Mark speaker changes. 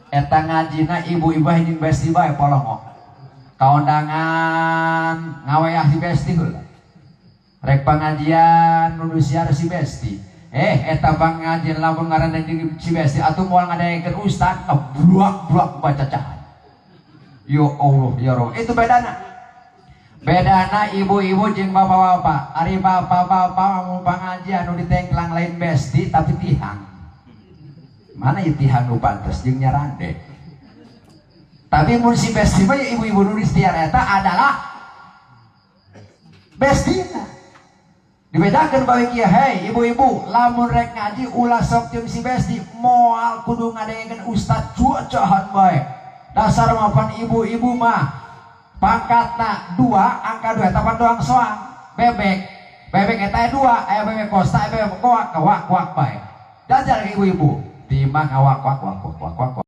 Speaker 1: Eta ngajina ibu-ibu jeung besti bae polongo. Kaundangan ngaweah si besti heula. Rek pengajian nu siar si besti. Eh, eta pengajian lamun ngaranna jeung si besti atuh moal ngadengekeun ustad, ngebluak-bluak baca cahan. Ya Allah, ya Rob. Itu bedana. Bedana ibu-ibu jeung bapak-bapak. Ari bapak-bapak mau pengajian nu ditengklang lain besti, tapi tihang. Mana ieu tihang nu pantes jeung nyarande. Tapi mun si besti mah ya, ibu-ibu nu istiar eta adalah bestina. Dibedakeun bae kieu, hei ibu-ibu, lamun rek ngaji ulah sok jeung si besti, moal kudu ngadengekeun ustad cuacahan bae. Dasar mapan ibu-ibu mah pangkatna dua, angka dua eta pan doang soang bebek. Bebek eta dua, aya bebek kosta, aya bebek koak, kawak wak bae. Jajal ke ibu-ibu, timah ngawak wak wak wak wak wak.